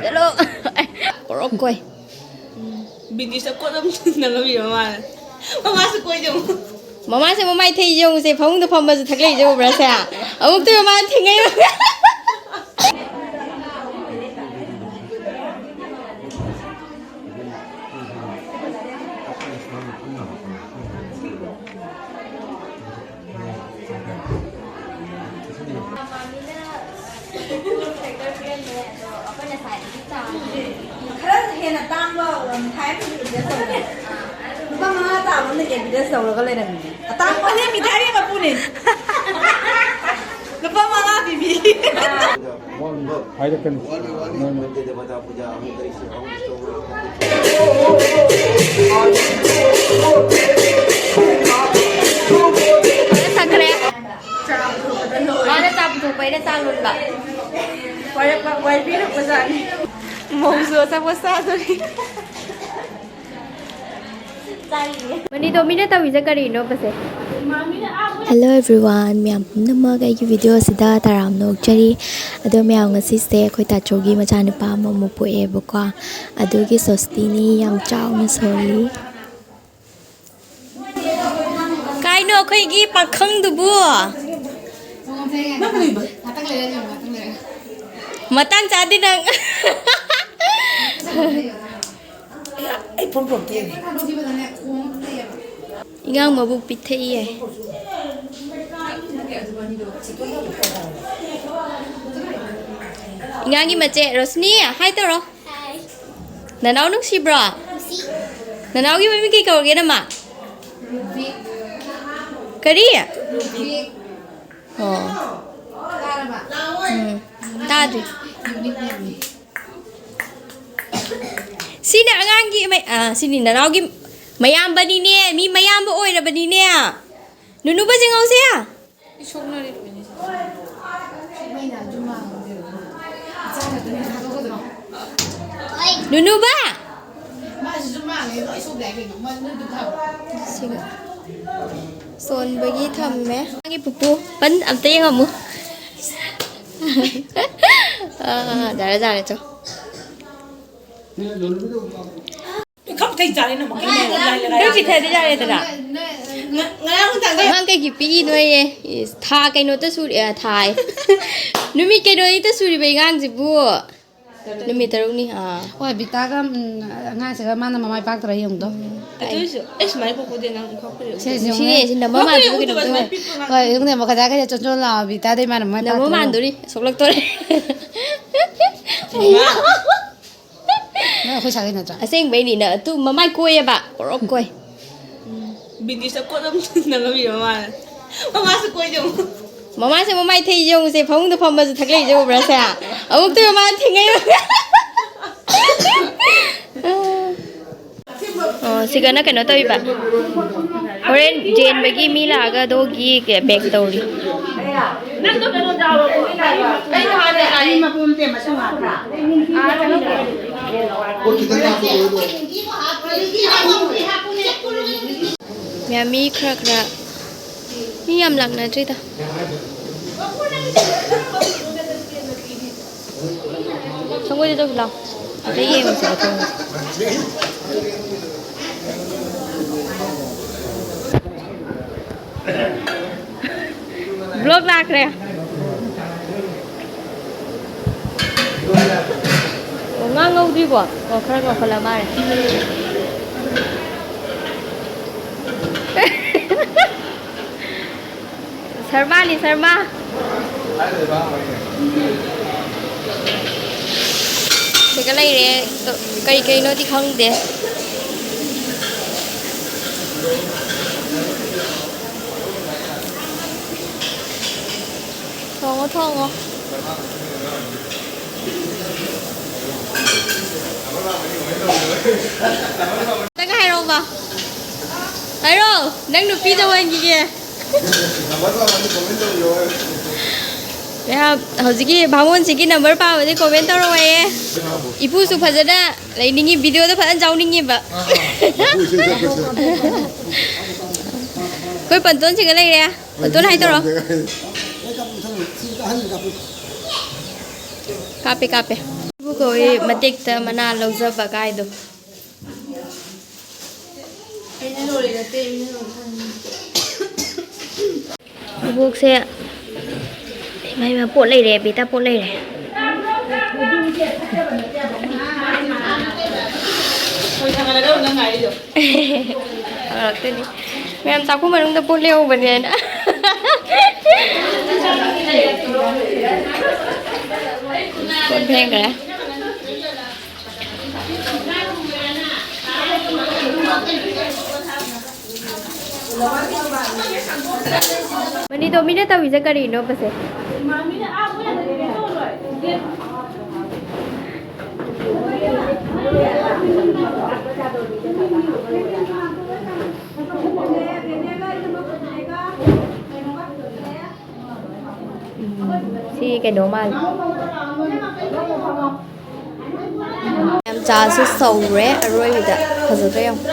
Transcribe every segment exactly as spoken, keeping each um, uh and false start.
ꯆꯠꯂꯣ꯫ ꯀꯣꯔꯣꯛ ꯀꯣꯏ꯫ ꯕꯤꯗꯤꯁꯇ ꯀꯣꯠ ꯑꯃ ꯅꯪꯉꯝꯃꯤꯕ ꯃꯥꯅ꯫ ꯃꯃꯥꯁꯨ ꯀꯣꯏꯗꯦ ꯑꯃꯨꯛ꯫ ꯃꯃꯥꯁꯦ ꯃꯃꯥꯏ ꯊꯩ ꯌꯦꯡꯉꯨꯁꯦ, ꯐꯃꯨꯡꯗ ꯐꯝꯕꯁꯨ ꯊꯛꯂꯛꯏꯁꯦ ꯎꯕ꯭ꯔꯥ ꯁꯦ? ꯑꯃꯨꯛꯇ ꯃꯃꯥꯅ ꯊꯦꯡꯉꯩ꯫ ꯈꯔ ꯍꯦꯟꯅ ꯇꯥꯡꯕ ꯃꯤꯊꯥꯏ ꯑꯃ ꯑꯦꯗꯚꯔꯇꯥꯏꯁ ꯇꯧꯔꯦ꯫ ꯂꯨꯄꯥ ꯃꯉꯥ ꯇꯥꯕ ꯑꯃꯅ ꯑꯦꯗꯚꯔꯇꯥꯏꯁ ꯇꯧꯔꯒ ꯂꯩꯔꯝꯃꯤꯅꯦ꯫ ꯑꯇꯥꯡꯕꯅꯦ, ꯃꯤꯊꯥꯏꯒꯤ ꯃꯄꯨꯅꯦ꯫ ꯂꯨꯄꯥ ꯃꯉꯥ ꯄꯤꯕꯤ꯫ ꯍꯥꯏꯔꯛꯀꯅꯤ꯫ ꯁꯛꯈ꯭ꯔꯦ꯫ ꯃꯥꯅ ꯆꯥ ꯄꯨꯊꯣꯛꯄ, ꯑꯩꯅ ꯆꯥ ꯂꯣꯟꯕ꯫ ꯋꯥꯏꯔꯛꯄ, ꯋꯥꯏꯕꯤꯔꯛꯄꯖꯥꯠꯅꯤ꯫ ꯃꯧꯁꯨ ꯑꯆꯥꯄꯣꯠ ꯆꯥꯗꯣꯔꯤ꯫ ꯃꯅꯤꯗꯣ ꯃꯤꯅ ꯇꯧꯔꯤꯁꯦ ꯀꯔꯤꯅꯣꯕꯁꯦ? Hello everyone, ꯃꯌꯥꯝ ꯄꯨꯝꯅꯃꯛ ꯑꯩꯒꯤ ꯚꯤꯗꯤꯑꯣ ꯑꯁꯤꯗ ꯇꯔꯥꯝꯅ ꯑꯣꯛꯆꯔꯤ꯫ ꯑꯗꯣ ꯃꯌꯥꯝ, ꯉꯁꯤꯁꯦ ꯑꯩꯈꯣꯏ ꯇꯥꯆꯧꯒꯤ ꯃꯆꯥꯅꯨꯄꯥ ꯑꯃꯃꯨꯛ ꯄꯣꯛꯑꯦꯕꯀꯣ, ꯑꯗꯨꯒꯤ ꯁꯣꯁꯇꯤꯅꯤ ꯌꯥꯝ ꯆꯥꯎꯅ ꯁꯣꯜꯂꯤ꯫ ꯀꯥꯏꯅꯣ ꯑꯩꯈꯣꯏꯒꯤ ꯄꯥꯈꯪꯗꯨꯕꯨ? ꯃꯇꯥꯡ ꯆꯥꯗꯦ ꯅꯪ꯫ ꯑꯩ ꯐꯣꯟ ꯄꯣꯔꯛꯇꯦ꯫ ꯏꯉꯥꯡ ꯃꯕꯨꯛ ꯄꯤꯛꯊꯛꯏꯌꯦ꯫ ꯏꯉꯥꯡꯒꯤ ꯃꯆꯦ ꯔꯣꯁꯅꯤ, ꯍꯥꯏ ꯇꯧꯔꯣ꯫ ꯅꯅꯥꯎ ꯅꯨꯡꯁꯤꯕ꯭ꯔꯣ? ꯅꯅꯥꯎꯒꯤ ꯃꯃꯤꯡ ꯀꯩ ꯀꯧꯔꯒꯦ ꯅꯃ? ꯀꯔꯤ? ꯑꯣ꯫ ꯎꯝ꯫ ꯇꯥꯗ꯭ꯔꯤ꯫ ꯁꯤꯅ ꯑꯉꯥꯡꯒꯤ ꯃ-, ꯑ, ꯁꯤꯅꯤ ꯅꯅꯥꯎꯒꯤ ꯃꯌꯥꯝꯕꯅꯤꯅꯦ꯫ ꯃꯤ ꯃꯌꯥꯝꯕ ꯑꯣꯏꯔꯕꯅꯤꯅꯦ꯫ ꯅꯨꯅꯨꯕ ꯆꯤꯡꯍꯧꯁꯦ꯫ ꯅꯨꯅꯨꯕ! ꯁꯤꯒ ꯆꯣꯟꯕꯒꯤ ꯊꯝꯃꯦ꯫ ꯃꯥꯒꯤ ꯄꯨꯄꯨ ꯄꯟ ꯑꯝꯇ ꯌꯦꯡꯉꯝꯃꯨ꯫ ꯑꯥ, ꯌꯥꯔꯦ, ꯌꯥꯔꯦ, ꯆꯣ꯫ ꯈꯝ ꯀꯩ ꯆꯥꯔꯦ ꯅꯪ? ꯅꯪ ꯄꯤꯊꯗꯤ ꯌꯥꯔꯦꯗꯅ꯫ ꯉ-, ꯉꯔꯥꯡ ꯅꯨꯡꯗꯥꯡꯗ ꯑꯉꯥꯡ ꯀꯩꯒꯤ ꯄꯤꯛꯏꯅꯣꯌꯦ? ꯏꯁ, ꯊꯥ ꯀꯩꯅꯣꯇ ꯁꯨꯔꯤ-, ꯑ, ꯊꯥ ꯍꯥꯏ꯫ ꯅꯨꯃꯤꯠ ꯀꯩꯅꯣꯅꯤꯇ ꯁꯨꯔꯤꯕ ꯑꯉꯥꯡꯁꯤꯕꯨ? ꯅꯨꯃꯤꯠ ꯇꯔꯨꯛꯅꯤ, ꯑꯥ꯫ ꯍꯣꯏ, ꯕꯤꯇꯥꯒ, ꯎꯝ, ꯑꯉꯥꯡꯁꯤꯒ ꯃꯥꯅ ꯃꯃꯥꯏ ꯄꯥꯛꯇ꯭ꯔꯥ ꯌꯦꯡꯉꯨꯗꯣ꯫ ꯎꯝ꯫ ꯑꯗꯨ ꯑꯣꯏꯁꯨ, ꯑꯩ ꯁꯨꯃꯥꯏꯅ ꯄꯣꯛꯄꯗꯤ ꯅꯪ ꯈꯪꯄ꯭ꯔꯦ꯫ ꯁꯦ, ꯁꯦ, ꯅꯨꯡꯁꯤꯅꯦ, ꯌꯦꯡꯉꯨꯅꯦ꯫ ꯁꯤ ꯅꯃ ꯃꯥꯟꯗꯕ ꯀꯩꯅꯣꯝ ꯇꯧꯋꯦ꯫ ꯍꯣꯏ, ꯌꯦꯡꯉꯨꯅꯦ, ꯃꯈꯥꯗ ꯀꯩꯗ ꯆꯣꯟ ꯆꯣꯟ ꯂꯥꯎꯕ ꯕꯤꯇꯥꯗꯩ ꯃꯥꯅ ꯃꯃꯥꯏ ꯅꯃ ꯄꯥꯛꯇ꯭ꯔꯥ ꯌꯦꯡꯉꯨ꯫ ꯃꯥꯟꯗꯣꯔꯤ, ꯁꯣꯛꯂꯛꯇꯣꯔꯦ꯫ ꯅꯪ ꯑꯩꯈꯣꯏ ꯁꯥꯒꯩ ꯅꯠꯇ꯭ꯔꯥ? ꯑꯁꯦꯡꯕꯩꯅꯤ, ꯅꯪ ꯑꯗꯨ ꯃꯃꯥꯏ ꯀꯣꯏꯌꯦꯕ, ꯀꯣꯔꯣꯛ ꯀꯣꯏ꯫ ꯕꯤꯅꯤꯁꯇ ꯀꯣꯠ ꯑꯃ ꯅꯪꯉꯝꯃꯤꯕ ꯃꯥꯅ꯫ ꯃꯃꯥꯁꯨ ꯀꯣꯏꯗꯦ ꯑꯃꯨꯛ꯫ ꯃꯃꯥꯁꯦ ꯃꯃꯥꯏ ꯊꯩ ꯌꯦꯡꯉꯨꯁꯦ, ꯐꯃꯨꯡꯗ ꯐꯝꯕꯁꯨ ꯊꯛꯂꯛꯏꯁꯦ ꯎꯕ꯭ꯔꯥ ꯁꯦ? ꯑꯃꯨꯛꯇ ꯃꯃꯥ ꯊꯦꯡꯅꯩ꯫ ꯑꯣ, ꯁꯤꯒꯅ ꯀꯩꯅꯣ ꯇꯧꯔꯤꯕ? ꯍꯣꯔꯦꯟ ꯆꯦꯟꯕꯒꯤ ꯃꯤ ꯂꯥꯛꯑꯒ ꯑꯗꯣꯒꯤ ꯄꯦꯛ ꯇꯧꯔꯤ꯫ ꯃꯌꯥꯝ ꯃꯤ ꯈꯔ ꯈꯔ, ꯃꯤ ꯌꯥꯝ ꯂꯥꯛꯅꯗ꯭ꯔꯤꯗ꯫ ꯁꯪꯒꯣꯏꯗ ꯆꯧꯁꯤ ꯂꯥꯎ꯫ ꯑꯗ ꯌꯦꯡꯉꯨꯁꯦꯕ ꯊꯣꯡꯁꯦ꯫ ꯕ꯭ꯂꯣꯛ ꯂꯥꯛꯈ꯭ꯔꯦ꯫ ꯑꯣ, ꯉꯥ ꯉꯧꯗ꯭ꯔꯤꯕꯣ? ꯑꯣ, ꯈꯔ ꯉꯧꯈꯠꯂ ꯃꯥꯜꯂꯦ꯫ ꯁꯔꯃꯥꯅꯤ, ꯁꯔꯃꯥ꯫ ꯁꯤꯒ ꯂꯩꯔꯦ꯫ ꯀꯩ ꯀꯩꯅꯣꯗꯤ ꯈꯪꯗꯦ꯫ ꯊꯣꯡꯉꯣ, ꯊꯣꯡꯉꯣ꯫ ꯅꯪ ꯍꯥꯏꯔꯛꯑꯣꯕ꯫ ꯍꯥꯏꯔꯣ, ꯅꯪ ꯅꯨꯄꯤ ꯇꯧꯍꯟꯈꯤꯒꯦ꯫ ꯃꯌꯥꯝ, ꯍꯧꯖꯤꯛꯀꯤ ꯚꯥꯃꯣꯟꯁꯤꯒꯤ ꯅꯝꯕꯔ ꯄꯥꯝꯃꯗꯤ ꯀꯣꯃꯦꯟ ꯇꯧꯔꯛꯑꯣꯌꯦ꯫ ꯏꯄꯨꯁꯨ ꯐꯖꯅ ꯂꯩꯅꯤꯡꯉꯤ, ꯚꯤꯗꯤꯑꯣꯗ ꯐꯖꯅ ꯌꯥꯎꯅꯤꯡꯉꯤꯕ꯫ ꯑꯩꯈꯣꯏ ꯄꯟꯇꯣꯟꯁꯤꯒ ꯂꯩꯔꯦ꯫ ꯄꯟꯇꯣꯟ ꯍꯥꯏ ꯇꯧꯔꯣ꯫ ꯀꯥꯞꯄꯦ, ꯀꯥꯞꯄꯦ꯫ ꯁꯤꯕꯨ ꯀꯧꯏ ꯃꯇꯦꯛꯇ ꯃꯅꯥ ꯂꯧꯖꯕ ꯀꯥꯏꯗꯣ꯫ ꯏꯕꯣꯛꯁꯦ ꯏꯃꯥ, ꯏꯃꯥ, ꯄꯣꯠ ꯂꯩꯔꯦ, ꯕꯦꯇꯥ ꯄꯣꯠ ꯂꯩꯔꯦ꯫ ꯍꯧꯔꯛꯇꯣꯏꯅꯤ꯫ ꯃꯌꯥꯝ ꯆꯥꯛꯈꯨꯝ ꯃꯅꯨꯡꯗ ꯄꯣꯠ ꯂꯩꯍꯧꯕꯅꯦꯅ꯫ ꯀꯣꯟ ꯐꯦꯡꯈ꯭ꯔꯦ꯫ ꯃꯅꯤꯇꯣꯝꯕꯤꯅ ꯇꯧꯔꯤꯁꯦ ꯀꯔꯤꯅꯣꯕꯁꯦ? ꯎꯝ, ꯁꯤ ꯀꯩꯅꯣ ꯃꯥꯜꯂꯦ꯫ ꯌꯥꯝ ꯆꯥꯁꯦ ꯁꯧꯔꯦ ꯑꯔꯣꯏꯕꯗ꯫ ꯐꯖꯗ꯭ꯔꯥ ꯌꯦꯡꯉꯣ꯫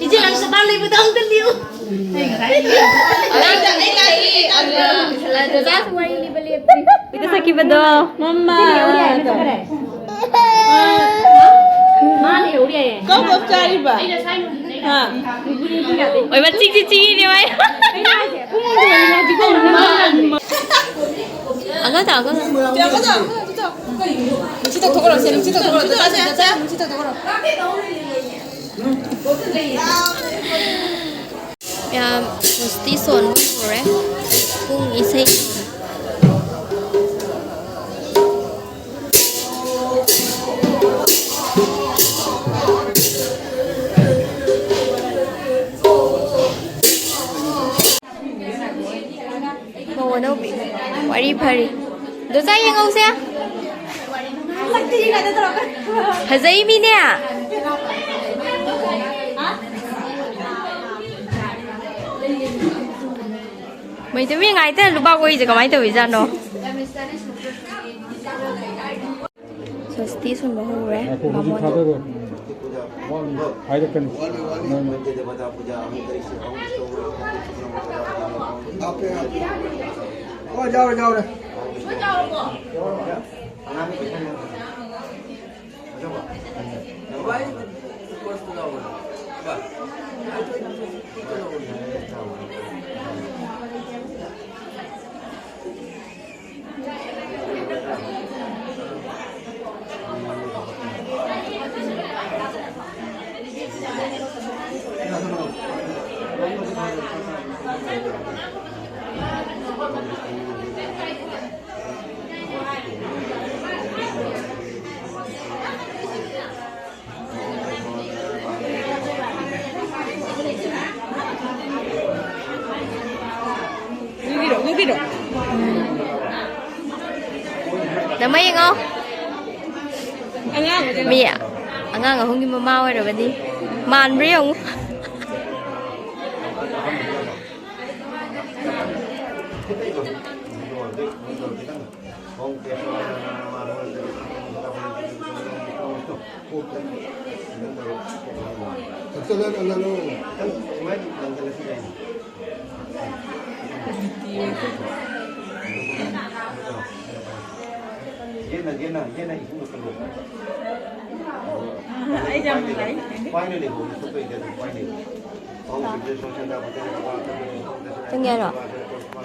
ꯏꯆꯦ, ꯅꯪ ꯁꯕꯥꯟ ꯂꯩꯕꯗꯣ ꯑꯝꯇ ꯂꯤꯌꯨ꯫ ꯑꯩ ꯂꯥꯛꯏ, ꯑꯗꯨ ꯆꯥꯁꯨ ꯋꯥꯔꯤ ꯂꯤꯕ ꯂꯦꯞꯇ꯭ꯔꯤ꯫ ꯏꯗ ꯆꯠꯈꯤꯕꯗꯣ꯫ ꯃꯃꯥ꯫ ꯃꯥ ꯂꯩꯍꯧꯔꯤ ꯍꯥꯏꯌꯦ꯫ ꯀꯞ ꯀꯞ ꯆꯥꯔꯤꯕ? ꯍꯥ? ꯑꯣꯏꯕ ꯆꯤꯛ ꯆꯤꯛ ꯆꯤꯛꯏꯅꯦ ꯃꯥꯏ꯫ ꯑꯉꯥꯡ ꯇꯥ, ꯑꯉꯥꯡ ꯇꯥ꯫ ꯁꯤ ꯇꯧꯊꯣꯛꯈ꯭ꯔꯣ, ꯁꯦ, ꯁꯤ ꯇꯧꯊꯣꯛꯈ꯭ꯔꯣ꯫ ꯁꯤ ꯇꯧꯊꯣꯛꯈ꯭ꯔꯣ꯫ ꯌꯥꯝ ꯁꯣꯁꯇꯤ ꯁꯣꯟꯕ ꯍꯧꯔꯦ꯫ ꯄꯨꯡ ꯏꯁꯩ꯫ ꯃꯧ ꯑꯅꯧꯕꯤ ꯋꯥꯔꯤ ꯐꯔꯤ꯫ ꯗꯣ ꯆꯥꯛ ꯌꯦꯡꯍꯧꯁꯦ꯫ ꯐꯖꯩ ꯃꯤꯅꯦ꯫ ꯃꯩꯇꯩ ꯃꯤ ꯉꯥꯏꯇ ꯂꯨꯄꯥ ꯀꯣꯏꯁꯦ ꯀꯃꯥꯏꯅ ꯇꯧꯔꯤꯖꯥꯠꯅꯣ? ꯁꯣꯁꯇꯤ ꯁꯨꯝꯕ ꯍꯧꯔꯦ꯫ ꯉꯥꯏꯈꯣ, ꯍꯧꯖꯤꯛ ꯕꯥꯃꯣꯟ꯫ ꯊꯥꯗꯔꯣ꯫ ꯍꯥꯏꯔꯛꯀꯅꯤ꯫ ꯅꯪ ꯑꯣ, ꯌꯥꯎꯔꯦ, ꯌꯥꯎꯔꯦ꯫ ꯅꯃ ꯌꯦꯡꯉꯣ꯫ ꯑꯉꯥꯡ ꯑꯣꯏꯗꯣꯏꯅꯣ? ꯃꯤ ꯑꯉꯥꯡ ꯑꯍꯨꯝꯒꯤ ꯃꯃꯥ ꯑꯣꯏꯔꯕꯅꯤ꯫ ꯃꯥꯟꯕ꯭ꯔꯥ ꯌꯦꯡꯉꯨ꯫ ꯆꯪꯒꯦ ꯍꯥꯏꯔꯣ?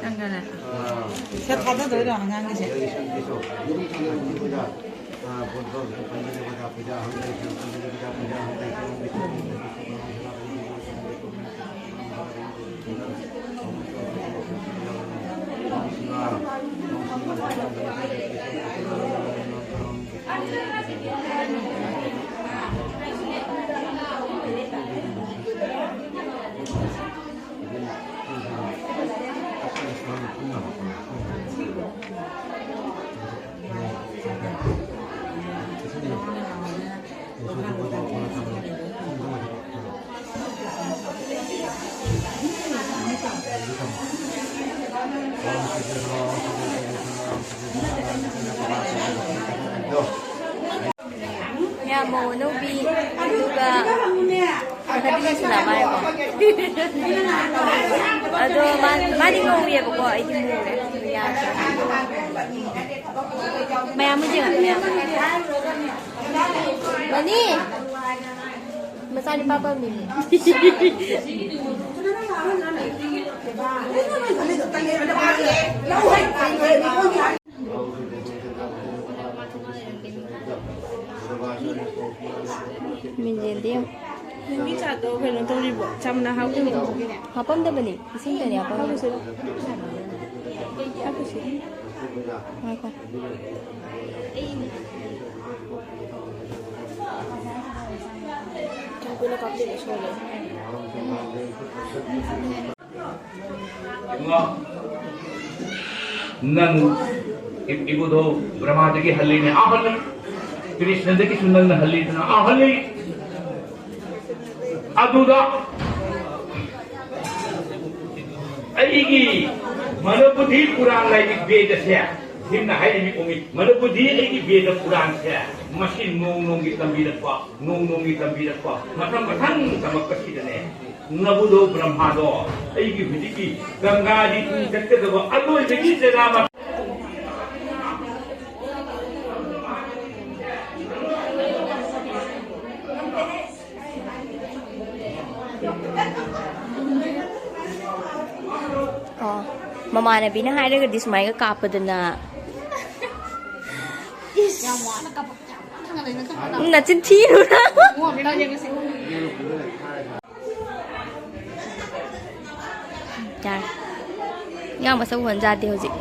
ꯆꯪꯒꯅꯤ꯫ ꯁꯦ ꯊꯥꯗꯗꯣꯏꯔꯣ ꯑꯉꯥꯡꯒꯤꯁꯦ? ꯃꯧ ꯑꯅꯧꯕꯤ, ꯑꯗꯨꯒ ꯈꯔꯗꯤ ꯂꯤꯁꯤꯜꯂꯛꯑ ꯃꯥꯜꯂꯦꯀꯣ꯫ ꯑꯗꯣ ꯃꯥ-, ꯃꯥꯗꯤ ꯉꯧꯋꯦꯕꯀꯣ, ꯑꯩꯗꯤ ꯃꯨꯔꯦ꯫ ꯌꯥꯗ꯭ꯔꯦ꯫ ꯃꯌꯥꯝ ꯑꯃ ꯌꯦꯡꯉꯣ, ꯃꯌꯥꯝ꯫ ꯃꯅꯤ! ꯃꯆꯥꯅꯨꯄꯥ ꯄꯝꯃꯤꯅꯦ꯫ ꯃꯤꯡꯖꯦꯜꯗꯤ ꯌꯦꯡꯉꯨ꯫ ꯅꯪꯒꯤ ꯆꯥꯗꯣ ꯀꯩꯅꯣ ꯇꯧꯔꯤꯕꯣ? ꯆꯥ ꯃꯅꯥ ꯍꯥꯞꯄꯤꯕꯣ? ꯍꯥꯞꯄꯝꯗꯕꯅꯤ, ꯏꯁꯤꯡꯗꯅꯤ ꯍꯥꯞꯄꯝꯗꯕꯅꯤ꯫ ꯍꯥꯞꯄꯨꯁꯦ꯫ ꯍꯥꯞꯄꯨꯁꯦ꯫ ꯉꯥꯏꯈꯣ꯫ ꯀꯌꯥꯝ ꯀꯨꯏꯅ ꯀꯥꯞꯇꯣꯏꯅꯣ ꯁꯣꯏꯔꯦ꯫ ꯅꯪ ꯏ-, ꯏꯕꯨꯙꯧ ꯕ꯭ꯔꯍꯃꯥꯗꯒꯤ ꯍꯜꯂꯤꯅꯦ, ꯑꯥ ꯍꯜꯂꯤ꯫ ꯀ꯭ꯔꯤꯁꯅꯗꯒꯤꯁꯨ ꯅꯪꯅ ꯍꯜꯂꯤꯗꯅ, ꯑꯥ ꯍꯜꯂꯤ꯫ ꯑꯗꯨꯗ ꯑꯩꯒꯤ ꯃꯅꯣꯕꯨꯙꯤ ꯄꯨꯔꯥꯟ ꯂꯥꯏꯔꯤꯛ ꯕꯦꯗꯁꯦ, ꯁꯤꯝꯅ ꯍꯥꯏꯔꯤꯕ ꯄꯣꯠꯅꯤ, ꯃꯅꯣꯕꯨꯙꯤ ꯑꯩꯒꯤ ꯕꯦꯗ ꯄꯨꯔꯥꯟꯁꯦ, ꯃꯁꯤ ꯅꯣꯡ ꯅꯣꯡꯒꯤ ꯇꯝꯕꯤꯔꯛꯄ, ꯅꯣꯡ ꯅꯣꯡꯒꯤ ꯇꯝꯕꯤꯔꯛꯄ, ꯃꯊꯪ ꯃꯊꯪ ꯇꯝꯃꯛꯄꯁꯤꯗꯅꯦ, ꯅꯕꯨꯙꯧ ꯕ꯭ꯔꯍꯃꯥꯗꯣ ꯑꯩꯒꯤ ꯍꯧꯖꯤꯛꯀꯤ ꯒꯪꯒꯥꯒꯤ ꯆꯤꯡ ꯆꯠꯀꯗꯕ ꯑꯀꯣꯏꯕꯒꯤ ꯖꯒꯥ ꯃ-, ꯑꯣ, ꯃꯃꯥꯟꯅꯕꯤꯅ ꯍꯥꯏꯔꯒꯗꯤ ꯁꯨꯃꯥꯏꯒ ꯀꯥꯞꯄꯗꯅ꯫ ꯏꯁ! ꯌꯥꯝ ꯋꯥꯅ ꯀꯥꯞꯄꯛ-, ꯌꯥꯝ ꯋꯥꯅ ꯊꯥꯡꯒꯠꯂꯛꯏ ꯅꯪ ꯀꯥꯞꯄꯗ꯫ ꯅꯆꯤꯟ ꯊꯤꯔꯨꯅꯨ꯫ ꯏꯕꯨꯡꯉꯣ, ꯑꯝꯇ ꯌꯦꯡꯉꯁꯤ꯫ ꯌꯥꯔꯦ꯫ ꯉꯥ ꯃꯁꯛ ꯎꯍꯟ ꯌꯥꯗꯦ ꯍꯧꯖꯤꯛ꯫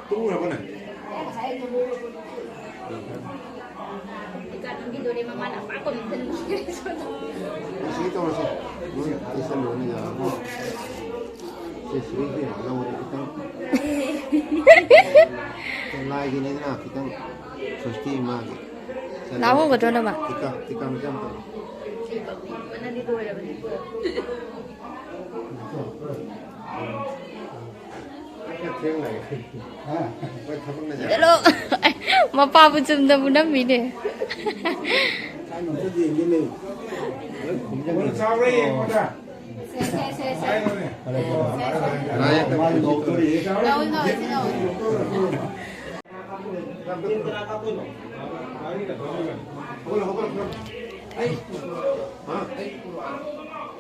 ꯇꯨꯝꯈ꯭ꯔꯕꯅꯦ? ꯁꯤ ꯇꯧꯔꯁꯦ꯫ ꯅꯣꯏ ꯇꯩꯁꯜꯂꯨꯔꯅꯤ ꯌꯥꯔꯕꯣ? ꯁꯦ, ꯁꯤꯗꯩꯁꯤꯗ ꯂꯧꯔꯦ ꯈꯤꯇꯪ꯫ ꯂꯥꯏꯒꯤꯅꯤꯗꯅ ꯈꯤꯇꯪ ꯁ꯭ꯋꯁꯇꯤ ꯏꯃꯥꯒꯤ꯫ ꯂꯥꯛꯍꯧꯒꯗ꯭ꯔꯣ ꯅꯃ? ꯆꯠꯂꯣ꯫ ꯃꯄꯥꯕꯨ ꯆꯨꯝꯅꯕꯨ ꯅꯝꯃꯤꯅꯦ꯫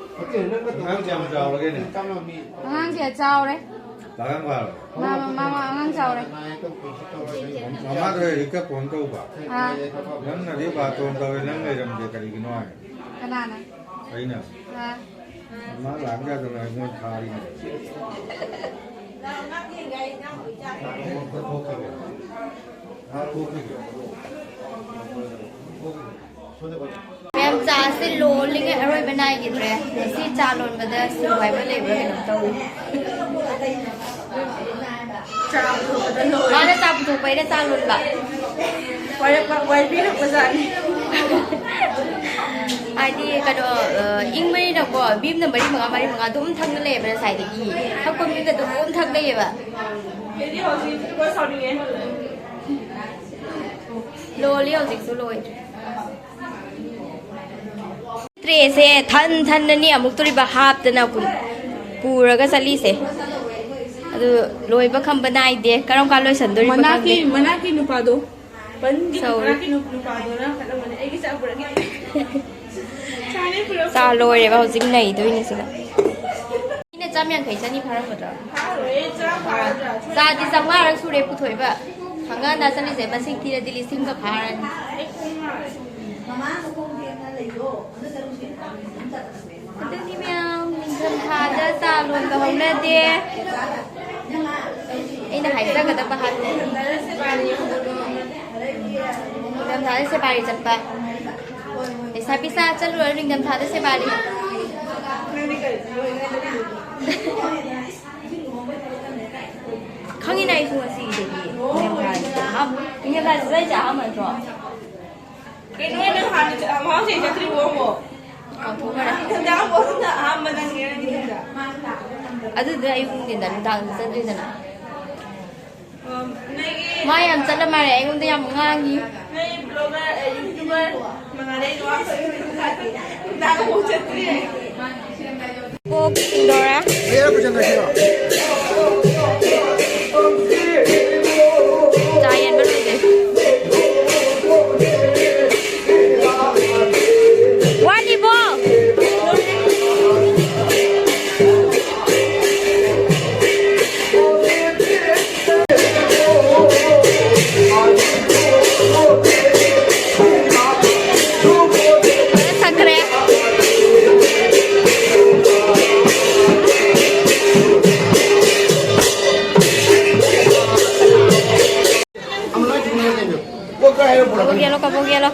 ꯑꯉꯥꯡ ꯀꯌꯥꯝ ꯆꯥꯎꯔꯒꯦꯅꯦ? ꯑꯉꯥꯡ ꯀꯌꯥ ꯆꯥꯎꯔꯦ? ꯄꯥꯈꯪ ꯐꯥꯔꯕꯣ? ꯃꯥ, ꯃꯥ, ꯃꯥ ꯑꯉꯥꯡ ꯆꯥꯎꯔꯦ꯫ ꯃꯃꯥꯗꯣ ꯍꯦꯛꯇ ꯐꯣꯟ ꯇꯧꯕ꯫ ꯑꯥ꯫ ꯅꯪꯅꯗꯤ ꯕꯥꯇꯣꯟ ꯇꯧꯔꯦ, ꯅꯪ ꯂꯩꯔꯝꯗꯦ ꯀꯔꯤꯒꯤꯅꯣ ꯍꯥꯏ꯫ ꯀꯅꯥꯅ? ꯑꯩꯅ꯫ ꯑꯥ꯫ ꯃꯥ ꯂꯥꯛ ꯌꯥꯗꯅ ꯑꯩꯉꯣꯟꯗ ꯊꯥꯔꯤꯅꯦ꯫ ꯃꯌꯥꯝ ꯆꯥꯁꯦ ꯂꯣꯜꯂꯤꯉꯩ ꯑꯔꯣꯏꯕ ꯅꯥꯏꯈꯤꯗ꯭ꯔꯦ꯫ ꯉꯁꯤ ꯆꯥ ꯂꯣꯟꯕꯗ ꯁꯨ ꯍꯥꯏꯕ ꯂꯩꯕ꯭ꯔꯥ ꯀꯩꯅꯣꯝ ꯇꯧꯏ꯫ ꯃꯥꯅ ꯆꯥ ꯄꯨꯊꯣꯛꯄ, ꯑꯩꯅ ꯆꯥ ꯂꯣꯟꯕ꯫ ꯋꯥꯏꯔꯛꯄ, ꯋꯥꯏꯕꯤꯔꯛꯄꯖꯥꯠꯅꯤ꯫ ꯍꯥꯏꯗꯤ ꯀꯩꯅꯣ, ꯑ, ꯏꯪꯕꯅꯤꯅꯀꯣ, ꯕꯤꯝꯅ ꯃꯔꯤ ꯃꯉꯥ, ꯃꯔꯤ ꯃꯉꯥ ꯑꯗꯨꯝ ꯊꯛꯅ ꯂꯩꯌꯦꯕ ꯉꯁꯥꯏꯗꯒꯤ꯫ ꯊꯛꯄ ꯃꯤꯅ ꯑꯗꯨꯝ ꯊꯛ ꯂꯩꯌꯦꯕ꯫ ꯑꯩꯗꯤ ꯍꯧꯖꯤꯛ ꯁꯥꯎꯅꯤꯡꯉꯦ꯫ ꯂꯣꯜꯂꯤ ꯍꯧꯖꯤꯛꯁꯨ ꯂꯣꯏꯗ꯭ꯔꯤ꯫ ꯇ꯭ꯔꯦꯁꯦ ꯊꯟ ꯊꯟꯅꯅꯤ ꯑꯃꯨꯛꯇꯣꯔꯤꯕ ꯍꯥꯞꯇꯅ ꯀꯨ-, ꯄꯨꯔꯒ ꯆꯠꯂꯤꯁꯦ꯫ ꯑꯗꯨ ꯂꯣꯏꯕ ꯈꯝꯕ ꯅꯥꯏꯗꯦ꯫ ꯀꯔꯝ ꯀꯥꯟ ꯂꯣꯏꯁꯟꯗꯣꯔꯤꯕ ꯃꯅꯥꯛꯀꯤ, ꯈꯪꯗꯦ꯫ ꯃꯅꯥꯛꯀꯤ ꯅꯨꯄꯥꯗꯣ꯫ ꯄꯟꯒꯤ ꯁꯧꯔꯤ꯫ ꯃꯅꯥꯛꯀꯤ ꯅꯨ-, ꯅꯨꯄꯥꯗꯣꯅ ꯈꯠꯂꯝꯕꯅꯦ꯫ ꯑꯩꯒꯤ ꯆꯥ ꯄꯨꯔꯛꯀꯦ꯫ ꯆꯥ ꯂꯣꯏꯔꯦꯕ, ꯍꯧꯖꯤꯛ ꯅꯩꯗꯣꯏꯅꯤ ꯁꯤꯗ꯫ ꯃꯤꯅ ꯆꯥꯝ ꯌꯥꯡꯈꯩ ꯆꯅꯤ ꯐꯥꯔꯝꯒꯗ꯭ꯔꯣ? ꯐꯥꯔꯣꯏꯌꯦ, ꯆꯥꯝ ꯐꯥꯔꯗ꯭ꯔꯥ? ꯆꯥꯗꯤ ꯆꯥꯝꯃꯉꯥꯔꯛ ꯁꯨꯔꯦ ꯄꯨꯊꯣꯛꯏꯕ꯫ ꯍꯪꯒꯠ ꯍꯟꯗ ꯆꯠꯂꯤꯁꯦ ꯃꯁꯤꯡ ꯊꯤꯔꯗꯤ ꯂꯤꯁꯤꯡꯒ ꯐꯥꯔꯅꯤ꯫ ꯑꯗꯨꯅꯤ ꯃꯌꯥꯝ, ꯅꯤꯡꯊꯝꯊꯥꯗ ꯆꯥ ꯂꯣꯟꯕ ꯍꯧꯅꯗꯦ꯫ ꯑꯩꯅ ꯍꯥꯏꯖꯒꯗꯕ ꯍꯥꯏꯕꯕꯨ ꯅꯤꯡꯊꯝꯊꯥꯗ ꯁꯦꯕꯥꯔꯤ ꯆꯠꯄ꯫ ꯂꯩꯁꯥꯕꯤ ꯁꯥ ꯆꯠꯂꯨꯔ ꯅꯤꯡꯊꯝꯊꯥꯗ ꯁꯦꯕꯥꯔꯤ꯫ ꯈꯪꯉꯤꯅ ꯑꯩꯁꯨ ꯉꯁꯤꯗꯒꯤ ꯅꯤꯡꯊꯝꯊꯥꯁꯦ ꯑꯍꯥꯟꯕ, ꯅꯤꯡꯊꯝꯊꯥꯁꯦ ꯆꯍꯤꯁꯦ ꯑꯍꯥꯟꯕ ꯅꯠꯇ꯭ꯔꯣ? ꯃꯃꯥꯡ ꯆꯍꯤ ꯆꯠꯇ꯭ꯔꯤꯕꯣ ꯑꯃꯨꯛ? ꯀꯥꯎꯊꯣꯛꯈ꯭ꯔꯦ꯫ ꯍꯟꯗꯛ ꯑꯃꯨꯛ ꯍꯟꯗꯛ ꯑꯍꯥꯟꯕ ꯅꯪꯅꯦ ꯅꯪꯒꯤ ꯍꯟꯗꯛ꯫ ꯑꯗꯨꯗꯤ ꯑꯌꯨꯛ ꯅꯨꯡꯊꯤꯟꯗ, ꯅꯨꯡꯗꯥꯡꯗ ꯆꯠꯇ꯭ꯔꯤꯗꯅ꯫ ꯃꯥ ꯌꯥꯝ ꯆꯠꯂ ꯃꯥꯜꯂꯦ, ꯑꯩꯉꯣꯟꯗ ꯌꯥꯝ ꯉꯥꯡꯉꯤ꯫ ꯀꯣꯛ ꯆꯤꯡꯗꯧꯔꯦ꯫ ꯆꯥ ꯌꯦꯟꯕ ꯂꯣꯏꯗ꯭ꯔꯤ꯫ ꯋꯥꯠꯂꯤꯕꯣ? ꯁꯛꯈ꯭ꯔꯦ꯫ ꯀꯕꯣꯛ ꯌꯦꯜꯂꯣ, ꯀꯕꯣꯛ ꯌꯦꯜꯂꯣ꯫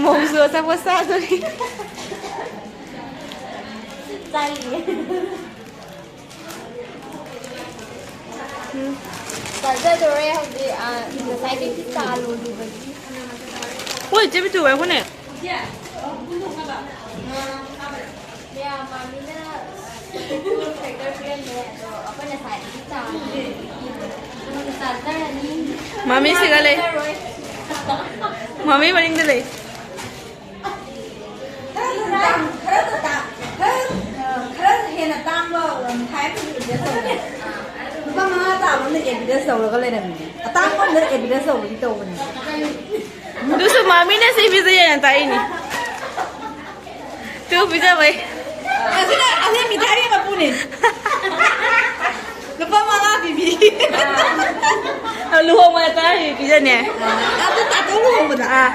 ꯃꯧꯁꯨ ꯑꯆꯥꯄꯣꯠ ꯆꯥꯗꯣꯔꯤ꯫ ꯆꯥꯔꯤꯌꯦ꯫ ꯎꯝ꯫ ꯆꯥꯖꯗꯣꯔꯦ ꯍꯧꯖꯤꯛ, ꯑ, ꯉꯁꯥꯏꯗꯒꯤ ꯆꯥ ꯂꯣꯜꯂꯨꯕꯒꯤ꯫ ꯍꯣꯏ, ꯆꯦ ꯕꯤꯇꯨ, ꯉꯥꯏꯈꯣꯅꯦ꯫ ꯃꯌꯥꯝ ꯃꯥꯃꯤꯅ ꯐꯦꯛꯇꯔ ꯄꯤꯔꯝꯃꯦ, ꯑꯗꯣ ꯑꯩꯈꯣꯏ ꯉꯁꯥꯏꯗꯒꯤ ꯆꯥ ꯂꯣꯜꯂꯨꯕꯒꯤ ꯆꯥꯖꯔꯅꯤ꯫ ꯃꯥꯃꯤ ꯁꯤꯒ ꯂꯩ꯫ ꯆꯥꯔꯣꯏ꯫ ꯃꯥꯃꯤ ꯃꯅꯤꯡꯗ ꯂꯩ꯫ ꯈꯔ ꯈꯔ ꯇꯥꯡ-, ꯈꯔ ꯈꯔ ꯇꯥꯡ-, ꯈꯔ, ꯑ, ꯈꯔ ꯍꯦꯟꯅ ꯇꯥꯡꯕ ꯃꯤꯊꯥꯏ ꯑꯃ ꯑꯦꯗꯚꯔꯇꯥꯏꯁ ꯇꯧꯔꯦ꯫ ꯂꯨꯄꯥ ꯃꯉꯥ ꯇꯥꯕ ꯑꯃꯅ ꯑꯦꯗꯚꯔꯇꯥꯏꯁ ꯇꯧꯔꯒ ꯂꯩꯔꯝꯃꯤꯅꯦ꯫ ꯑꯇꯥꯡꯕ ꯑꯃꯅ ꯑꯦꯗꯚꯔꯇꯥꯏꯁ ꯇꯧꯕꯗꯤ ꯇꯧꯕꯅꯦ꯫ ꯑꯗꯨꯁꯨ ꯃꯥꯃꯤꯅ ꯁꯤ ꯄꯤꯖꯩ ꯍꯥꯏꯅ ꯇꯥꯛꯏꯅꯤ꯫ ꯑꯗꯨ ꯄꯤꯖꯕꯩ꯫ ꯑꯁꯤꯅ, ꯑꯁꯤꯅ ꯃꯤꯊꯥꯏꯒꯤ ꯃꯄꯨꯅꯦ꯫ ꯂꯨꯄꯥ ꯃꯉꯥ ꯄꯤꯕꯤ꯫ ꯑ, ꯂꯨꯍꯣꯡꯕꯗ ꯇꯔꯥ ꯄꯤꯕꯤ ꯄꯤꯖꯅꯦ꯫ ꯑꯗꯨ ꯇꯥꯇꯣ ꯂꯨꯍꯣꯡꯕꯗ꯫ ꯑꯥ꯫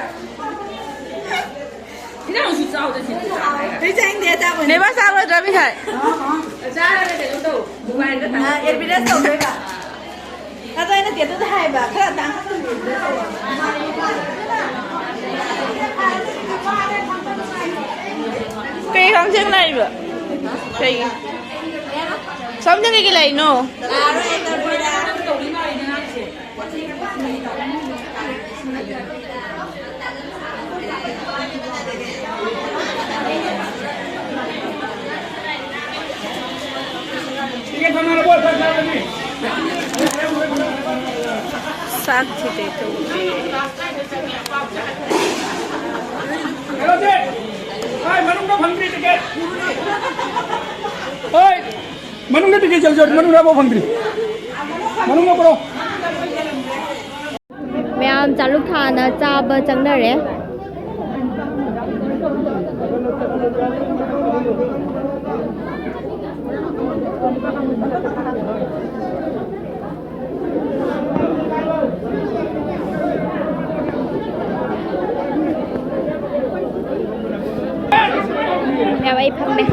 ꯏꯅꯥꯎꯁꯨ ꯆꯥꯎꯗ ꯁꯤ꯫ ꯑꯩ ꯆꯥꯅꯤꯡꯗꯦ ꯑꯆꯥꯄꯣꯠ꯫ ꯅꯦꯕꯥ ꯆꯥꯔꯣꯏꯗ꯭ꯔꯥ ꯃꯤꯊꯥꯏ? ꯆꯥꯔꯒ ꯀꯩꯅꯣ ꯇꯧ꯫ ꯗꯨꯀꯥꯟꯗ ꯑ, ꯑꯦꯗꯚꯔꯇꯥꯏꯁ ꯇꯧꯗꯣꯏꯕ꯫ ꯑꯗꯣ ꯑꯩꯅ ꯇꯦꯇꯨꯗ ꯍꯥꯏꯕ, ꯈꯔ ꯇꯥꯡꯈꯠꯍꯟꯕꯤꯌꯨ꯫ ꯀꯩ ꯀꯥꯡꯖꯦꯡ ꯂꯥꯛꯏꯕ? ꯀꯩꯒꯤ? ꯁꯣꯝꯗ ꯀꯩꯒꯤ ꯂꯥꯛꯏꯅꯣ? ꯆꯥꯛ ꯊꯤꯗꯦ ꯇꯧꯗꯦ꯫ ꯀꯩꯅꯣꯁꯦ, ꯍꯣꯏ, ꯃꯅꯨꯡꯗ ꯐꯪꯗ꯭ꯔꯤ ꯇꯤꯀꯦꯠ꯫ ꯍꯣꯏ, ꯃꯅꯨꯡꯗ ꯇꯤꯀꯦꯠ ꯆꯠꯂꯁꯤ, ꯃꯅꯨꯡꯗ ꯑꯃꯐꯥꯎ ꯐꯪꯗ꯭ꯔꯤ꯫ ꯃꯅꯨꯡꯗ ꯄꯨꯔꯛꯑꯣ꯫ ꯃꯌꯥꯝ ꯆꯥꯂꯨꯛ ꯊꯥꯅ ꯆꯥꯕ ꯆꯪꯅꯔꯦ꯫ ꯌꯥꯝ ꯑꯩ ꯐꯝꯃꯦ꯫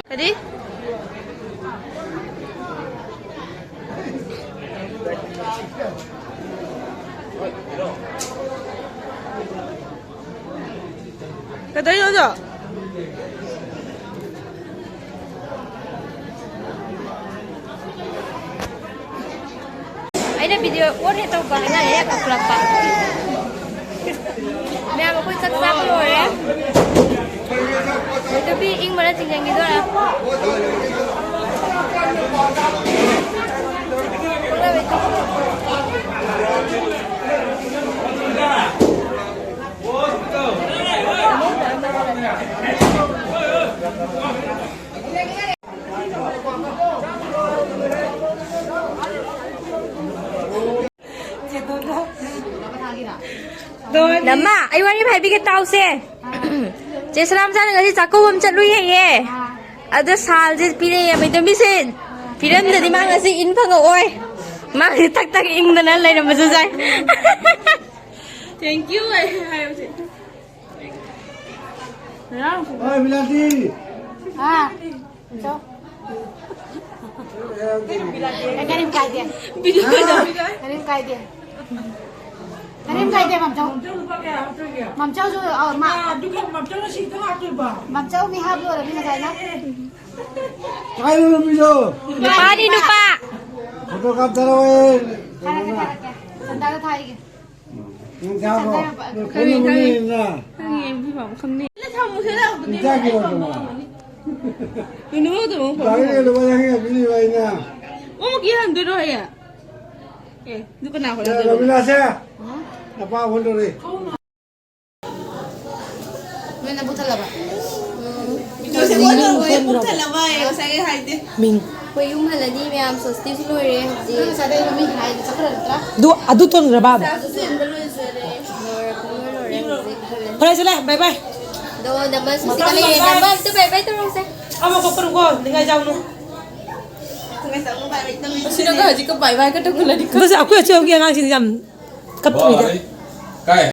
ꯀꯔꯤ? ꯀꯩꯗꯧꯔꯤꯅꯣ ꯑꯗꯣ? ꯑꯩꯅ ꯚꯤꯗꯤꯑꯣ ꯑꯣꯟ ꯍꯦꯛ ꯇꯧꯕ ꯍꯥꯏꯅ ꯍꯦꯛ ꯀꯛꯂꯛꯄ꯫ ꯃꯌꯥꯝ ꯑꯩꯈꯣꯏ ꯆꯥꯛ ꯆꯥꯕ ꯂꯣꯏꯔꯦ꯫ ꯅꯨꯄꯤ ꯏꯪꯕꯅ ꯆꯤꯡꯁꯤꯟꯈꯤꯗꯣꯔꯦ꯫ ꯅꯃ, ꯑꯩ ꯋꯥꯔꯤ ꯑꯃ ꯍꯥꯏꯕꯤꯒꯦ ꯇꯥꯎꯁꯦ꯫ ꯆꯦ ꯁꯂꯥꯝꯆꯥꯅ ꯉꯁꯤ ꯆꯥꯛꯀꯧꯕ ꯑꯃ ꯆꯠꯂꯨꯏ ꯍꯥꯏꯌꯦ꯫ ꯑꯗ ꯁꯥꯜꯁꯦ ꯄꯤꯔꯛꯑꯦ, ꯃꯩꯇꯣꯝꯕꯤꯁꯦ꯫ ꯄꯤꯔꯝꯗꯗꯤ ꯃꯥ ꯉꯁꯤ ꯏꯟ ꯐꯪꯉꯛꯑꯣꯏ꯫ ꯃꯥ ꯊꯛ ꯊꯛ ꯏꯪꯗꯅ ꯂꯩꯔꯝꯕꯁꯨ ꯌꯥꯏ꯫ Thank you ꯑꯩ ꯍꯥꯏꯕꯁꯦ꯫ ꯍꯣꯏ, ꯕꯤꯂꯥꯇꯤ꯫ ꯍꯥ? ꯆꯣ꯫ ꯀꯔꯤꯝ ꯀꯥꯏꯗꯦ꯫ ꯀꯔꯤꯝ ꯀꯥꯏꯗꯦ꯫ ꯀꯔꯤꯝ ꯀꯥꯏꯗꯦ, ꯃꯝꯆꯧ꯫ ꯃꯝꯆꯧꯁꯨ, ꯑ, ꯃꯥ-, ꯃꯝꯆꯧ ꯃꯤ ꯍꯥꯞ ꯂꯣꯏꯔꯕꯅꯤ ꯉꯁꯥꯏꯅ꯫ ꯀꯥꯏꯗ ꯅꯨꯄꯤꯗꯣ? ꯅꯨꯄꯥꯅꯤ, ꯅꯨꯄꯥ꯫ ꯐꯣꯇꯣ ꯀꯥꯞꯊꯔꯛꯑꯣ꯫ ꯊꯥꯔꯛꯀꯦ, ꯊꯥꯔꯛꯀꯦ꯫ ꯁꯟꯗꯥꯗ ꯊꯥꯏꯒꯦ꯫ ꯅꯪ ꯆꯥꯕ꯭ꯔꯣ? ꯁꯟꯗꯥ ꯌꯥꯝ ꯄꯥꯝꯃꯦ꯫ ꯅꯣꯏ ꯈꯪꯉꯦ, ꯈꯪꯉꯦ꯫ ꯈꯪꯉꯦ, ꯈꯪꯉꯦ꯫ ꯅꯪ ꯆꯥꯈꯤꯔꯣꯏꯗ꯭ꯔꯣ? ꯀꯩꯅꯣ ꯇꯧꯕ ꯒꯥꯔꯤꯗ ꯂꯨꯄꯥ ꯌꯥꯡꯈꯩ ꯄꯤꯔꯤꯕ ꯑꯩꯅ꯫ ꯑꯃꯨꯛ ꯌꯦꯡꯍꯟꯗꯣꯏꯔꯣ ꯍꯌꯦꯡ? ꯑꯦ, ꯑꯗꯨ ꯀꯅꯥ ꯌꯥ, ꯍꯣꯠꯅꯗꯣꯏꯅꯣ? ꯔꯕꯤꯅꯥꯁꯦ, ꯅꯄꯥ ꯐꯣꯟ ꯇꯧꯔꯛꯏ꯫ ꯅꯣꯏꯅ ꯄꯨꯊꯜꯂꯕ? ꯃꯤꯡ꯫ ꯑꯩꯈꯣꯏ ꯌꯨꯝ ꯍꯜꯂꯅꯤ ꯃꯌꯥꯝ, ꯁꯣꯁꯇꯤꯁꯨ ꯂꯣꯏꯔꯦ ꯍꯧꯖꯤꯛ꯫ ꯅꯪ ꯉꯁꯥꯏꯗꯩ ꯃꯃꯤꯡ ꯍꯥꯏꯗꯣ ꯆꯠꯈ꯭ꯔ ꯅꯠꯇ꯭ꯔꯥ? ꯑꯗꯨ, ꯑꯗꯨ ꯊꯣꯟꯈ꯭ꯔꯕ? ꯂꯣꯏꯔꯦ, ꯄꯨꯡ ꯂꯣꯏ ꯂꯣꯏꯔꯦ ꯍꯧꯖꯤꯛ ꯍꯜꯂꯅꯤ꯫ ꯐꯔꯦ, ꯆꯠꯂꯦ, bye bye꯫ ꯑꯗꯣ ꯅꯝꯕꯔ ꯁꯤꯛꯁꯇ ꯂꯩꯔꯦ, ꯅꯝꯕꯔ ꯑꯝꯇ bye bye ꯇꯧꯔꯝꯁꯦ꯫ ꯑꯃ ꯀꯣꯛꯄꯅꯨꯀꯣ, ꯅꯤꯡꯉꯥꯏ ꯆꯥꯎꯅꯨ꯫ ꯑꯁꯤꯅꯒ ꯍꯧꯖꯤꯛꯀ bye bye ꯀ ꯇꯧꯈꯠꯂꯗꯤ꯫ ꯑꯗꯨꯁꯨ ꯑꯩꯈꯣꯏ ꯑꯆꯧꯒꯤ ꯑꯉꯥꯡꯁꯤꯡꯁꯦ ꯌꯥꯝ ꯀꯞꯇꯣꯏꯗ꯫ ꯀꯥꯏ?